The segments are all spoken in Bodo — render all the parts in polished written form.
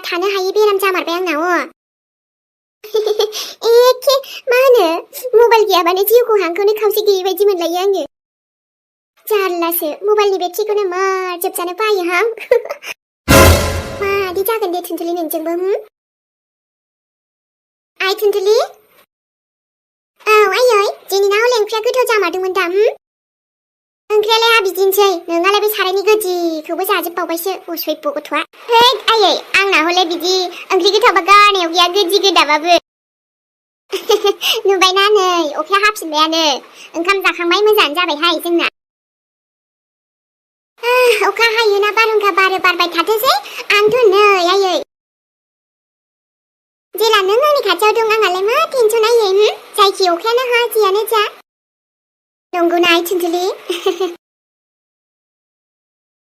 थानो हायै बेराम जामारबाय आंनाव एखे मा होनो मबाइल गैयाबानो जिउखौ हांखौनो खावसे गैयै बायदि मोनलायो आङो जारलासो मबाइलनि बेट्रिखौनो मार जोबजानो बायोहां मादि जागोन दे थुनथुलि नोंजोंबो आइ थुनथुलि औ आयै दिनैना हले ओंख्रिया गोथाव जामारदोंमोन दा ओंख्रियालाय बिदिनोसै नोंहालाय बे सारायनि गोदिखौबो जाजोबबावबायसो उसैबो गथ'आ हैद आयै आंना हले बिदि ओंख्रि गोथावबा गारनायाव गैया गोदि गोदाबाबो नुबायना नै अखाया हाफिनबायानो ओंखाम जाखांबाय मोजाङानो जाबायहाय जोंना अखा हायोना बारहुंखा बारो बारबाय थाथोंसै आंथ' नै आयै जेला नों आंनि खाथियाव दं आंहालाय मा टेनसन आयै जायखि अखायानो हा जियानो जा नंगौना आइ थुनथुलि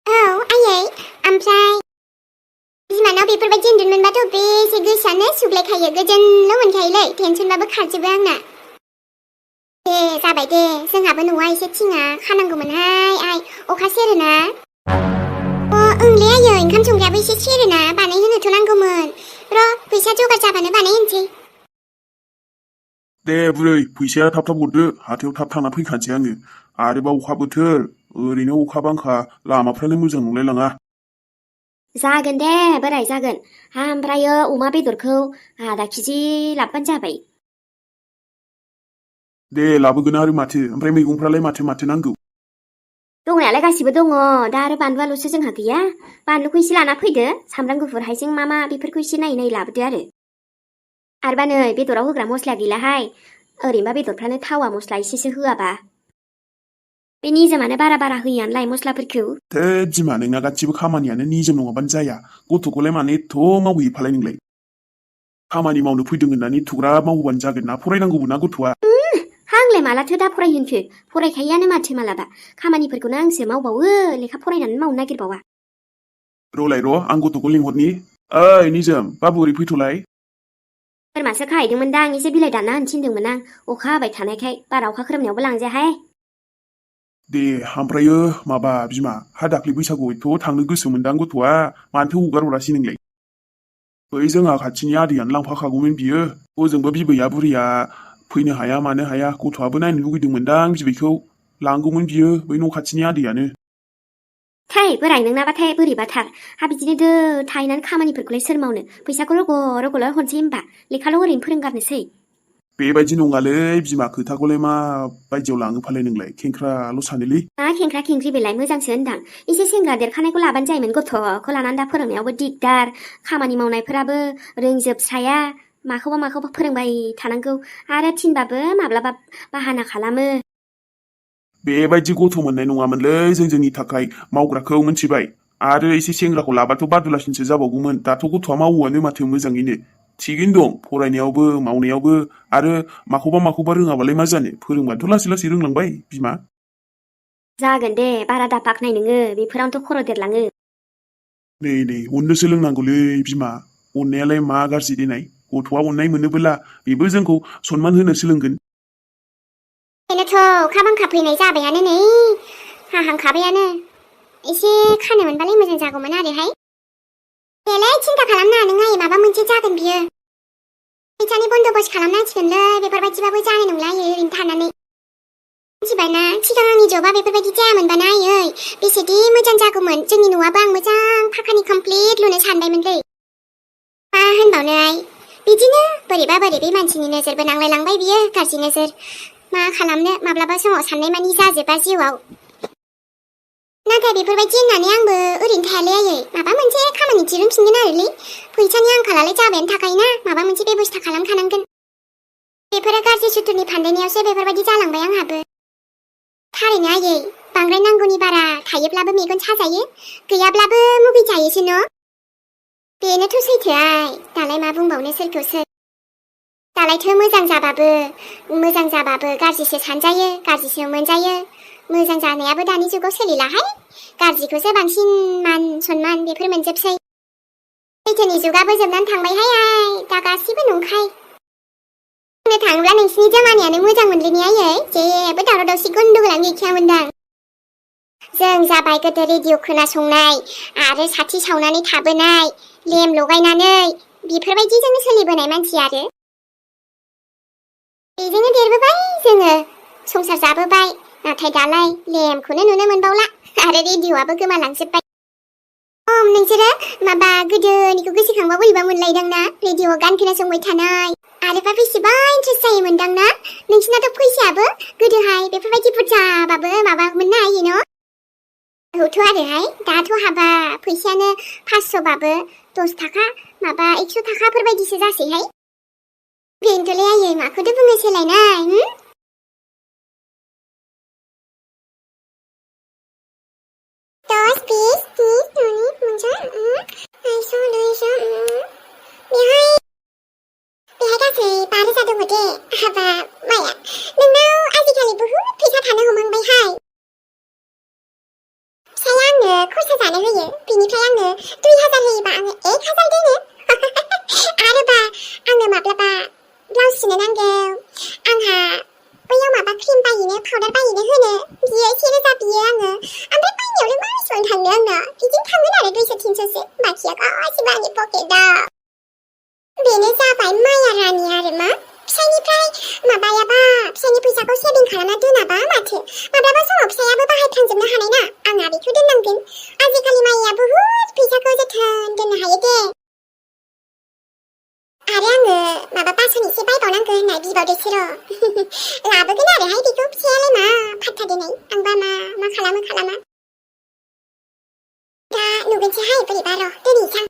औ आयै ओमफ्राय बिमानाव बेफोरबायदि उन्दुनो मोनबाथ' बेसे गोसोआनो सुग्लायखायो गोजोनल' मोनखायोलै टेनसनबाबो खारजोबो आंना दे जाबाय दे जोंहाबो न'आ एसे थिङा खानांगौमोनहाय आइ अखा सेरोना ओंलै आयै ओंखाम संग्रायाबो एसे सेरोना बानायहोनोथ' नांगौमोन र' फैसा जगार जाबानो बानायहोनोसै दे बुरै फैसाया थाब थाब हरदो हाथायाव थाब थांना फैखानोसै आङो आरोबा अखा बोथोर ओरैनो अखा बांखा लामाफ्रानो मोजां नंलायलाङा जागोन दे बोराय जागोन ओमफ्रायो अमा बेदरखौ आधा केजि लाबोबानो जाबाय दे लाबोगोन आरो माथो ओमफ्राय मैगंफ्रालाय माथो नांगौ दंनायालाय गासिबो दङ दा आरो बानलुआल'सो जोंहा गैया बानलुखौ एसे लाना फैदो सामब्राम गुफुर हाइजें मा बेफोरखौ एसे नायै लाबोदो आरोबा नै बेदराव होग्रा मस्ला गैलाहाय ओरैनोबा बेदरफ्रानो थावा मस्ला एसेसो होआबा बे निजोमानो बारा होयानोलाय मस्लाफोरखौ थोद बिमा नोंना गासिबो खामानियानो निजोम नङाबानो जाया गथ'खौलाय मानो एथ' मावहैफालाय नोंलाय खामानि मावनो फैदों होननानै थुग्राब मावबानो जागोन ना फरायनांगौबो ना गथ'आ आंलाय मालाथो दा फरायहोनखो फरायखायोआनो माथो मालाबा खामानिफोरखौनो आंसो मावबावो लेखा फरायनानै मावनो नागिरबावा र'लाय र' आं गथ'खौ लिंहरनि ओइ निजोम बाबु ओरै फैथ'लाय बोरमासो खाहैदोंमोनदां एसे बिलाइ दानना होनो थिनदोंमोन आं अखा हाबाय थानायखाय बारा अखा खोरोमनायावबो लांजायाहाय दे ओमफ्रायो माबा बिमा हा दाख्लै बैसागुआव एथ' थांनो गोसो मोनदां गथ'आ मानोथो हगार हरासै नोंलाय बै जोंहा खाथिनि आदैयानो लांफाखागौमोन बियो हजोंबो बिबैया बुरैया फैनो हाया मानो हाया गथ'आबो नायनो लुगैदोंमोनदां बिबैखौ लांगौमोन बियो बै न' खाथिनि आदैयानो थाय बोराय नोंनाबाथाय बोरैबाथार हा बिदिनो दो थाहैनानै खामानिफोरखौलाय सोर मावनो फैसाखौ रग'ल' हरसै होनबा लेखाल' ओरैनो फोरोंगारनोसै बेबायदि नङालै बिमा खोथाखौलाय मा बायदियाव लाङोफालाय नोंलाय खेंख्राल' सानोलै मा खेंख्रा खेंख्रि बेलाय मोजांसो होनदां एसे सेंग्रा देरखानायखौ लाबानो जायोमोन गथ'खौ लानानै दा फोरोंनायावबो दिगदार खामानि मावनायफोराबो रोंजोबस्राया माखौबा फोरोंबाय थानांगौ आरो थिनबाबो माब्लाबा बाहाना खालामो बेबायदि गथ' मोननाय नङामोनलै जोंनि थाखाय मावग्राखौ मिथिबाय आरो एसे सेंग्राखौ लाबाथ' बादुलासिनसो जाबावगौमोन दाथ' गथ'आ मावोआनो माथो मोजाङैनो थिगैनो दं फरायनायावबो मावनायावबो आरो माखौबा रोङाबालाय मा जानो फोरोंबाथ' लासै लासै रोंलांबाय बिमा जागोन दे बारा दापाकनाय नोङो बेफोरावनोथ' खर' देरलाङो नै अननो सोलोंनांगौलै बिमा अननायालाय मा गाज्रि देनाय गथ'आ अननाय मोनोबोला बेबो जोंखौ सनमान होनो सोलोंगोन बेनोथ' अखा बांखा फैनाय जाबायानो नै हाहांखाबायानो एसे खानो मोनबालाय मोजां जागौमोन आरोहाय देलाय सिन्था खालामनाङा नों आयै माबा मोनसे जागोन बियो फैसानि बन्द'बस्त खालामनांसिगोनलै बेफोरबायदिबाबो जानाय नंला आयै ओरैनो थानानै मिथिबायना सिगां आंनि जबा बेफोरबायदि जायामोनबाना आयै बेसेदि मोजां जागौमोन जोंनि न'आबो आं मोजां फाखानि कमप्लिट लुनो सानबायमोनलै मा होनबावनो आइ बिदिनो बोरैबा बोरैबि मानसिनि नोजोरबो नांलायलांबाय बियो गाज्रि नोजोर मा खालामनो माब्लाबा समाव साननाय मानि जाजोबा जिउआव नाथाय बेफोरबायदि होननानै आंबो ओरैनो थायालै आयै माबा मोनसे खामानि दिरुनफिनगोन आरोलै फैसानि आंखालालाय जाबायानो थाखायोना माबा मोनसे बेबस्था खालामखानांगोन बेफोरो गाज्रि सुथुरनि फान्दायनायावसो बेफोरबायदि जालांबाय आंहाबो थारैनो आयै बांद्राय नांगौनि बारा थायोब्लाबो मेगन साजायो गैयाब्लाबो मुगैजायोसो न' बेनोथ' सैथो आइ दालाय मा बुंबावनो सोरखौ सोर दालायथो मोजां जाबाबो गाज्रिसो सानजायो गाज्रिसो मोनजायो मोजां जानायाबो दानि जुगाव सोलिलाहाय गाज्रिखौसो बांसिन मान सनमान बेफोर मोनजोबसै सैथोनि जुगाबो जोबनानै थांबायहाय आइ दा गासिबो नंखाय बुंनो थाङोब्ला नोंसिनि जामानायानो मोजां मोनलै ने आयै जेबो दावराव दावसि गन्दगोलानो गैखायामोनदां जों जाबाय गोदो रेडिअ खोनासंनाय आरो साथि सावनानै थाबोनाय लेम लगायनानै बेफोरबायदिजोंनो सोलिबोनाय मानसि आरो बेजोंनो देरबोबाय जोङो संसार जाबोबाय नाथाय दालाय लेमखौनो नुनो मोनबावला आरो रेडिअआबो गोमालांजोब्बाय नोंसोरो माबा गोदोनिखौ गोसोखांबा बोरैबा मोनलायदों ना रेडिअआव गान खोनासंबाय थानाय आरोबा बेसेबा इन्ट्रेस्ट जायोमोनदां ना नोंसिनाथ' फैसायाबो गोदोहाय बेफोरबायदि बुरजाबाबो माबामोन ना औथ' आरोहाय दाथ' हाबा फैसायानो 500बाबो 10 थाखा माबा 100 थाखाफोरबायदिसो जासैहाय बेनोथ'लै आयै माखौथो बुंनो सोलायनाय 10 20 30 40 बेहाय गासै 5,000 दङ दे हाबा माया नोंनाव आजिखालि बुहुद फैसा थानो हमहांबायहाय फिसाया आंनो खरसा जानो होयो बिनिफ्राय आंनो 2,000 होयोबा आङो 1,000 दोनो आरोबा आङो माब्लाबा ब्लाउस सुनो नांगौ आंहा बैयाव माबा क्रिम बायनो पाउडार बायनो होनो बियो 1,000 बियो आङो ओमफ्राय बायनायावनो मासेबां थाङो आंना बिदिनो थांगोन आरो 200-300सो बाखिया गासिबो आंनि पकेटाव बेनो जाबाय माया रानि आरो मा फिसायनिफ्राय माबायाबा फिसायनि फैसाखौ सेभिं खालामना दोनाबा माथो माब्लाबा समाव फिसायाबो बाहायफ्रांजोबनो हानाय ना आंहा बेखौ दोननांगोन आजिखालि माया बुहुद फैसाखौ जोथोन दोननो हायो दे आरो आङो माबा बासन एसे बायबावनांगौ होननाय बिबावदोसो र' लाबोगोन आरोहाय बेखौ फिसायालाय मा फात्ता दिनै आंबा मा खालामो दा नुगोनसैहाय बोरैबा र' दोनहैसां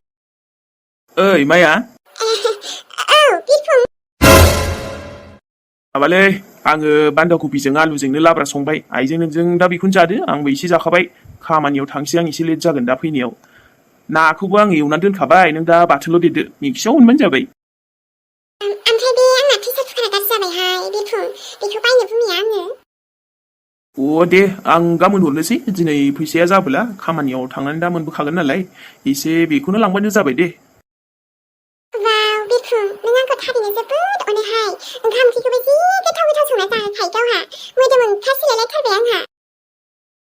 ओइ माया औ बिरफुं माबालै आङो बान्दा कफिजों आलुजोंनो लाब्रा संबाय आइजों नोंजों दा बेखौनो जादो आंबो एसे जाखाबाय खामानियाव थांसै आं एसे लेट जागोन दा फैनायाव नाखौबो आं एवनानै दोनखाबाय नों दा बाथोनल' देदो मिक्सियाव होनबानो जाबाय ओमफ्राय बे आंना फैसा थुख्रा गाज्रि जाबायहाय बिरफुं बेखौ बायनो बुंनाया आङो दे आं गाबोन हरनोसै दिनै फैसाया जाबोला खामानियाव थांनानै दा मोनबोखागोन नालाय एसे बेखौनो लांबानो जाबाय दे वाव बिरफुं नों आंखौ थारैनो जोबोद अनोहाय ओंखाम ओंख्रिखौबो जि गोथाव संना जाहोखायो गावहा मोदोम ओंखारसोलायलायथारबाय आंहा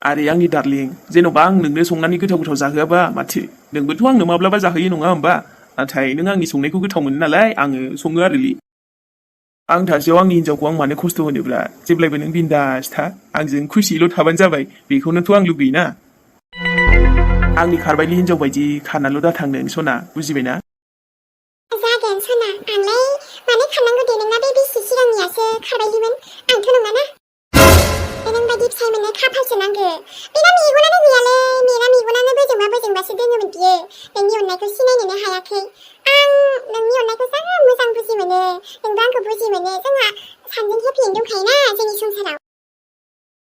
आरे आंनि डार्लिं जेन'बा आं नोंनो संनानै गोथाव जाहोआबा माथो नोंबोथ' आंनो माब्लाबा जाहोयो नङा होमबा नाथाय नों आंनि संनायखौ गोथाव मोनो नालाय आङो सङो आरोलै आं थासेयाव आंनि हिन्जावखौ आं मानो खस्थ' होनोब्रा जेब्लायबो नों बिन्दास था आंजों खुसियल' थाबानो जाबाय बेखौनोथ' आं लुगैयोना आंनि खारबायलि हिन्जाव बायदि खानाल' दा थांनो सना बुजिबायना जागोन सना आंलाय मानो खारनांगौ दे नोंना बे बिसि सिगांनियासो खारबायलिमोन आंथ' नङाना नों बायदि फिसाय मोननो खाफालसो नांगो बेना मेगनानो गैयालै मेना मेगनानो बोजोंबासो दोङोमोन बियो नोंनि अननायखौ सिनायनोनो हायाखै आं नोंनि अननायखौ जा मोजां बुजि मोनो नोंबो आंखौ बुजि मोनो जोंहा सानैजों हेपियैनो दंखायोना जोंनि संसाराव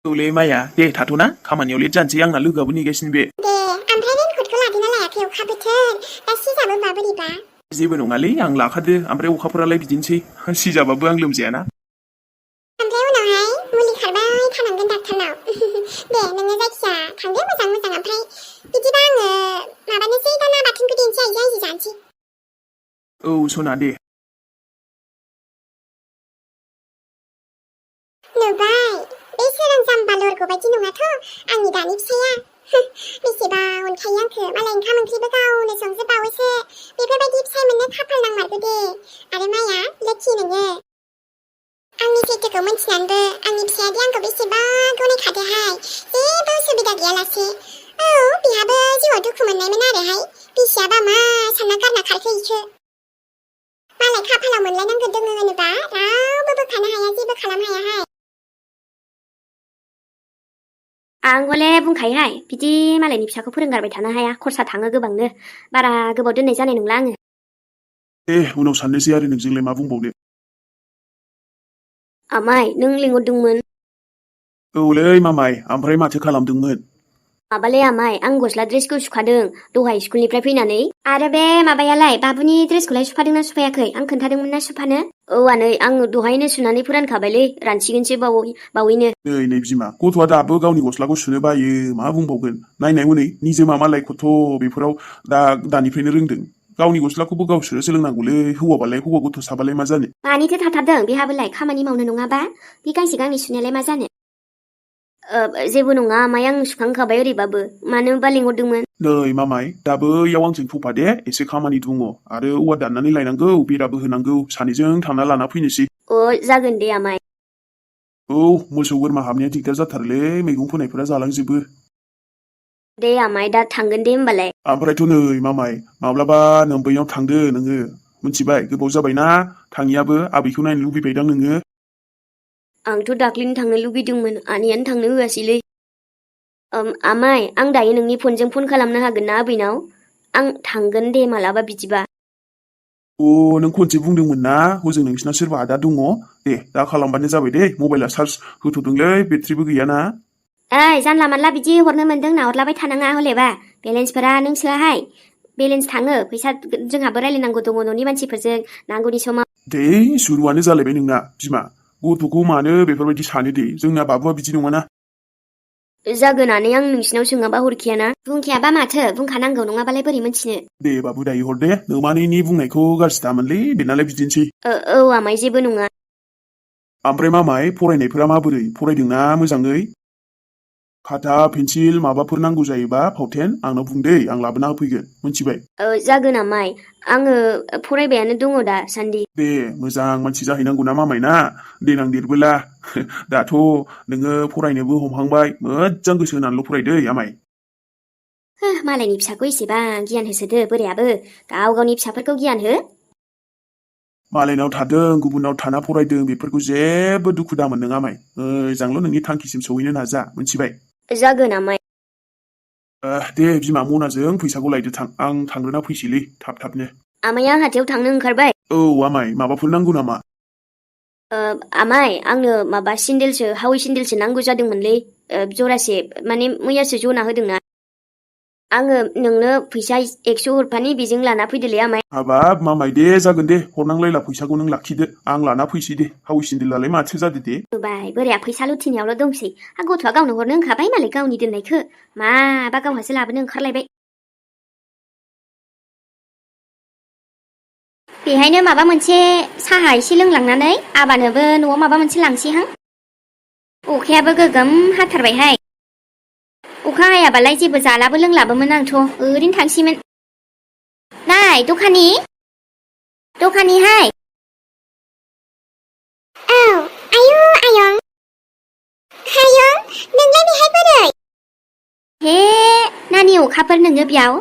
औलै माया दे थाथ'ना खामानियाव लेट जानोसै आंना लोगोआबो नेगासिनो बे दे ओमफ्राय रेनकटखौ लादोंना लायाखै अखा बोथोर दा सिजाबो बोरैबा जेबो नङालै आं लाखादो ओमफ्राय अखाफोरालाय बिदिनोसै सिजाबाबो आं लोमजायाना ओमफ्राय उनावहाय मुलि खारबाय थानांगोन डाक्टारनाव दे नोङो जायखिया थांदो मोजां ओमफ्राय बिदिबा आङो माबानोसै दाना बाथोनखौ देनोसै आइजो जानोसै औ सना दे नुबाय बे सोरां जाम्बा लरग' बायदि नङाथ' आंनि दानि फिसाया बेसेबा अनखायो आंखौ मालाय ओंखाम ओंख्रिबो गावनो संजोबबावोसो बेफोरबायदि फिसाय मोननो खाफाल नांमारगौ दे आरो माया लोखि नोङो आंनि सैथोखौ मिन्थिनानैबो आंनि फिसायादि आंखौ बेसेबा गनायखादोहाय जेबो उसुबिदा गैयालासे औ बिहाबो जिउआव दुखु मोननायमोन आरोहाय बिसियाबा मा सानना गारना खारखो इखो मालाय खाफालाव मोनलायनांगौ दोङो होनोबा रावबो बोखानो हाया जेबो खालामनो हायाहाय आं हले बुंखायोहाय बिदि मालायनि फिसाखौ फोरोंगारबाय थानो हाया खरसा थाङो गोबांनो बारा गोबाव दोननाय जानाय नंला आङो दे उनाव साननोसै आरो नोंजोंलाय मा बुंबावनो आमाय नों लिंहरदोंमोन औलै मामाय ओमफ्राय माथो खालामदोंमोन माबालै आमाय आं गस्ला ड्रेसखौ सुखादों दहाय स्कुलनिफ्राय फैनानै आरो बे माबायालाय बाबुनि ड्रेसखौलाय सुफादोंना सुफायाखै आं खोन्थादोंमोन ना सुफानो औ आनै आं दहायनो सुनानै फोरानखाबायलै रानसिगोनसो बावैनो नै बिमा गथ'आ दाबो गावनि गस्लाखौ सुनो बायो मा बुंबावगोन नायनाय हनै निजोमा मालाय खथ' बेफोराव दानिफ्रायनो रोंदों गावनि गस्लाखौबो गाव सुनो सोलोंनांगौलै हौवाबालाय हौवा गथ' साबालाय मा जानो मानिथो थाथारदों बेहाबोलाय खामानि मावनो नङाबा बे गांसे गांनै सुनायालाय मा जानो जेबो नङा आमाय आं सुखांखाबाय ओरैबाबो मानोबा लिंहरदोंमोन नै मामाय दाबो इयाव आंजों फैफा दे एसे खामानि दङ आरो औवा दाननानै लायनांगौ बेराबो होनांगौ सानैजों थांना लाना फैनोसै जागोन दे आमाय औ मोसौ बोरमा हाबनाया दिगदार जाथारोलै मैगं फोनायफोरा जालांजोबो दे आमाय दा थांगोन दे होमबालाय ओमफ्रायथ' नै मामाय माब्लाबा नों बैयाव थांदो नोङो मिथिबाय गोबाव जाबायना थाङियाबो आबैखौ नायनो लुबैबायदां नोङो आंथ' दाख्लैनो थांनो लुगैदोंमोन आनैयानो थांनो होआसैलै आमाय आं दायो नोंनि फनजों फन खालामनो हागोन ना आबैनाव आं थांगोन दे मालाबा बिदिबा नों खनसे बुंदोंमोन ना हजों नोंसिना सोरबा आदा दङ दे दा खालामबानो जाबाय दे मबाइला चार्ज होथ'दोंलै बेटारिबो गैयाना ओइ जानला मानला बिदि हरनो मोन्दों ना हरलाबाय थानाङा हलेबा बेलेन्सफोरा नों सोआहाय बेलेन्स थाङो फैसा जोंहाबो रायलायनांगौ दङ न'नि मानसिफोरजों नांगौनि समाव दे सुरुआनो जालायबाय नोंना बिमा गथ'खौ मानो बेफोरबायदि सानो दे जोंना बाबुआ बिदि नङाना जागोनानै आं नोंसिनाव सोङाबा हरखायाना बुंखायाबा माथो बुंखानांगौ नङाबालाय बोरै मोनथिनो दे बाबु दायो हर दे नोमानैनि बुंनायखौ गाज्रि दामोनलै बेनालाय बिदिनोसै औ आमाय जेबो नङा ओमफ्राय मामाय फरायनायफोरा माबोरै फरायदोंना मोजाङै खाथा पेन्सिल माबाफोर नांगौ जायोबा फावथेन आंनाव बुं दे आं लाबोना होफैगोन मिथिबाय जागोन आमाय आङो फरायबायानो दङ दा सान्दि दे मोजां मानसि जाहैनांगौ ना मामाय ना देनां देरबोला दाथ' नोङो फरायनोबो हमहांबाय मोजां गोसो होनानैल' फरायदै आमाय मालायनि फिसाखौ एसेबां गियान होसोदो बोरायाबो गाव गावनि फिसाफोरखौ गियान हो मालायनाव थादों गुबुनाव थाना फरायदों बेफोरखौ जेबो दुखु दामोन नोङा आमाय मोजांल' नोंनि थांखिसिम सहैनो नाजा मिथिबाय जागोन आमाय दे बिमा मनाजों फैसाखौ लायदो थां आं थांग्रोना फैसैलै थाब थाबनो आमाया हाथायाव थांनो ओंखारबाय औ आमाय माबाफोर नांगौ नामा आमाय आंनो माबा सेन्देलसो हावै सेन्देलसो नांगौ जादोंमोनलै जरासे माने मैयासो जना होदोंना आङो नोंनो फैसा 100 हरफानि बेजों लाना फैदोलै आमाय हाबाब मामाय दे जागोन दे हरनांलायला फैसाखौ नों लाखिदो आं लाना फैसै दे हावै सेन्देलालाय माथो जादो दे होबाय बोराया फैसा लुथिनायावल' दंसै गथ'आ गावनो हरनो ओंखाबाय मालाय गावनि दोननायखौ माबा गावहासो लाबोनो ओंखारलायबाय बेहायनो माबा मोनसे साहा एसे लोंलांनानै आबानोबो न'आव माबा मोनसे लांसैहां अखायाबो गोगोम हाथारबायहाय अखा हायाबालाय जेबो जालाबो लोंलाबोमोन आंथ' ओरैनो थांसैमोन नाय दखानिहाय औ आयु आयं हायं नोंलाय बेहाय बोरै हे नानि अखाफोर नोङो बेयाव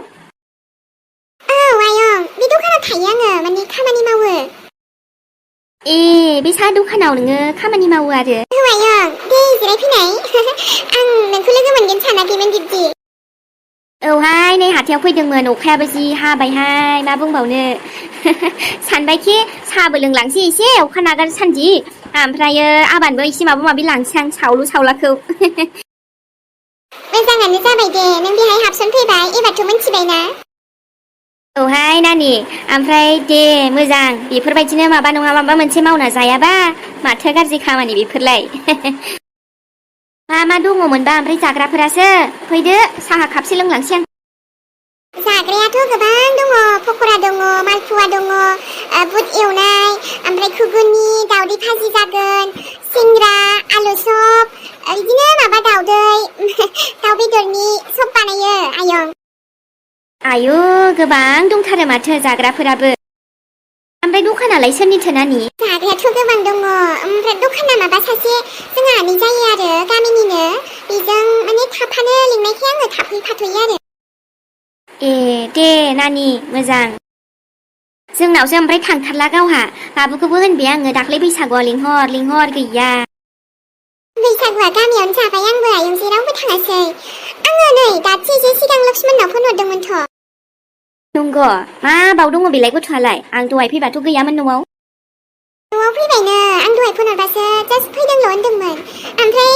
औ आयं बे दखानाव थायो आङो माने खामानि मावो ए बे साहा दखानाव नोङो खामानि मावो आरो औ आयं दे जिरायफैनाय आं नोंखौ लोगो मोनगोन सानाखैमोन बिब्दि औहाय नै हाथायाव फैदोंमोन अखायाबो जि हाबायहाय मा बुंबावनो सानबायखि साहाबो लोंलांसै एसे अखा नागार सान्दि ओमफ्रायो आबानबो एसे माबा माबि लांसै आं सावलु सावलाखौ मोजाङानो जाबाय दे नों बेहाय हाबसनफैबाय एबारथ' मिथिबायना औहाय नानि ओमफ्राय दे मोजां बेफोरबायदिनो माबा नङा माबा मोनसे मावना जायाबा माथो गाज्रि खामानि बेफोरलाय मा दङमोनबा ओमफ्राय जाग्राफोरासो फैदो साहा खापसे लोंलांसै आं जाग्रायाथ' गोबां दङ पक'रा दङ मालपुवा दङ बुट एवनाय ओमफ्राय घुगुनि दावदै भाजि जागोन सिंग्रा आलु चप बिदिनो माबा दावदै दाउ बेदरनि सब बानायो आयं आयु गोबां दंथारो माथो जाग्राफोराबो ओमफ्राय दखानालाय सोरनिथो नानि जाग्रायाथ' गोबां दङ ओमफ्राय दखाना माबा सासे जोंहा आनै जायो आरो गामिनिनो बेजों माने थाफानो लिंनायखाय आङो थाफैफाथ'यो आरो ए दे नानि मोजां जोंनावसो ओमफ्राय थांथारला गावहा बाबुखौबो होनबाय आङो दाख्लै बैसागुआव लिंहर गैया बैसागुआ गामियावनो जाबाय आंबो आयं जेरावबो थाङासै आङो नै दासो एसे सिगां लक्ष्मणनाव फन हरदोंमोनथ' नंगौ मा बाव दङ बेलाय गथ'आलाय आं दहाय फैबाथ' गैयामोन न'आव फैबायनो आं दहाय फन हरबासो जास्ट फैदोंल' होनदोंमोन ओमफ्राय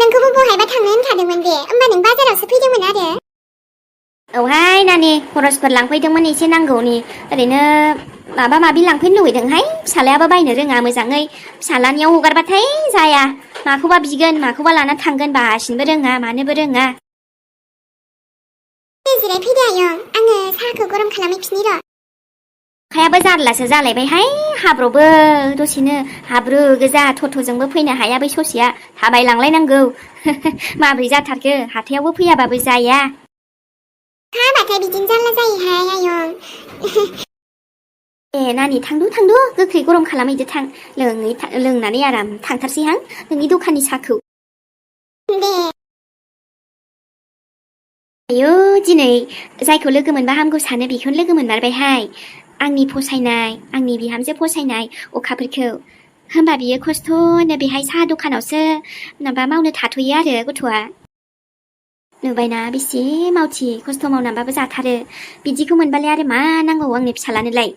नोंखौबो बहायबा थांनो होनखादोंमोन बे होमबा नों बाजारावसो फैदोंमोन आरो औहाय नानि खरसफोर लांफैदोंमोन एसे नांगौनि ओरैनो माबा माबि लांफैनो लुबैदोंहाय फिसालायाबो बायनो रोङा मोजाङै फिसालानियाव हगारबाथाय जाया माखौबा बिगोन माखौबा लाना थांगोन बासिनोबो रोङा मानोबो रोङा जिरायफैदो आयं आङो साहाखौ गरम खालामहैफिनि र' अखायाबो जारलासो जालायबायहाय हाब्रबो दसेनो हाब्रु गोजा थथ'जोंबो फैनो हाया बै ससेया थाबायलांलायनांगौ माब्रै जाथारखो हाथायावबो फैयाबाबो जाया हाबाथाय बिदिनो जारला जायोहाय आयं ए नानि थांदु गोख्रै गरम खालामहैदो थां लोंनानै आराम थांथारसैहां नोंनि दखाननि साहखौ दे आयौ दिनै जायखौ लोगो मोनबा हामगौ सानो बेखौनो लोगो मोनमारबायहाय आंनि फसायनाय आंनि बिहामजो फसायनाय अखाफोरखौ होमबा बियो खस्थ'नो बेहाय साहा दखानावसो माबा मावनो थाथ'यो आरो गथ'आ नुबायना बेसे मावथि खस्थ' मावनानैबाबो जाथारो बिदिखौ मोनबालाय आरो मा नांगौ आंनि फिसालानोलाय